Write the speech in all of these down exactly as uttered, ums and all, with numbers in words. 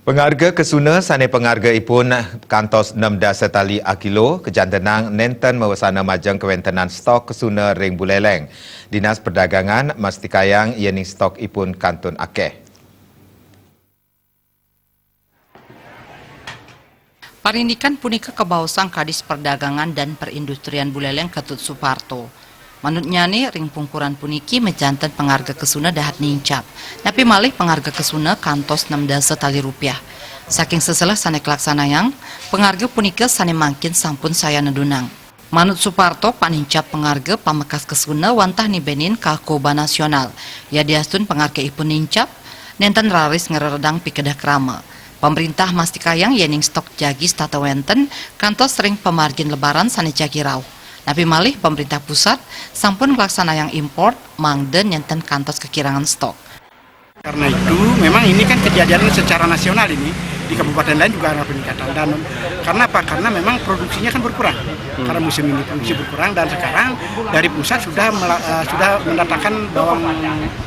Pangarga kesuna sane pangargaipun kantos nem dasa tali akilo kajantenang nenten mawasana majeng kawentenan stok kesuna ring Buleleng. Dinas Perdagangan mastikayang yening stokipun kantun akeh. Parindikan punika kabaosang Kadis Perdagangan dan Perindustrian Buleleng Ketut Suparto. Manutnyane, ring pungkuran puniki majanten pangarga kesuna dahat nincap. Napi malih pangarga kesuna kantos nem dasa tali rupiah. Saking seseleh sane kalaksanayang, pangarga punika sane mangkin sampun sayan nedunang. Manut Suparto, panincap pangarga pamekas kesuna wantah nibenin kakoba nasional. Yadiastun pangargaipun nincap, nenten raris ngreredang pikedeh krama. Pamrintah mastikayang yening stok jagi setata wenten kantos ring pamargin lebaran sane jagi rauh. Napi malih pamrintah pusat sampun nglaksanayang import mangda nenten kantos kakirangan stok. Karena itu, memang ini kan kejadian secara nasional ini, di kabupaten lain juga ada peningkatan. Dan karena apa? Karena memang produksinya kan berkurang. Karena musim ini produksi berkurang dan sekarang dari pusat sudah mela- eh, sudah mendatangkan bawang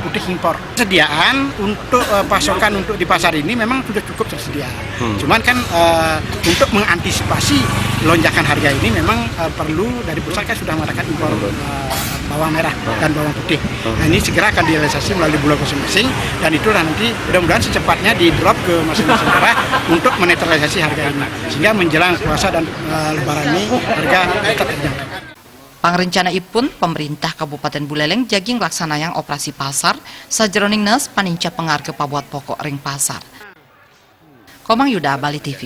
putih impor. Sediaan untuk eh, pasokan untuk di pasar ini memang sudah cukup tersedia. Cuman kan eh, untuk mengantisipasi lonjakan harga ini memang eh, perlu dari pusat kan sudah mengadakan impor eh, bawang merah dan bawang putih. Nah, ini segera akan direalisasi melalui bulog masing-masing dan itulah nanti mudah-mudahan secepatnya di-drop ke masing-masing daerah untuk menetralisasi harga ini. Sehingga menjelang puasa dan eh, lebaran ini harga tetap terjangkau. Pangrencanaipun, pemerintah Kabupaten Buleleng jagi nglaksanayang operasi pasar, sajeroning nes panincap pangarga pabuat pokok ring pasar. Komang Yuda, Bali T V.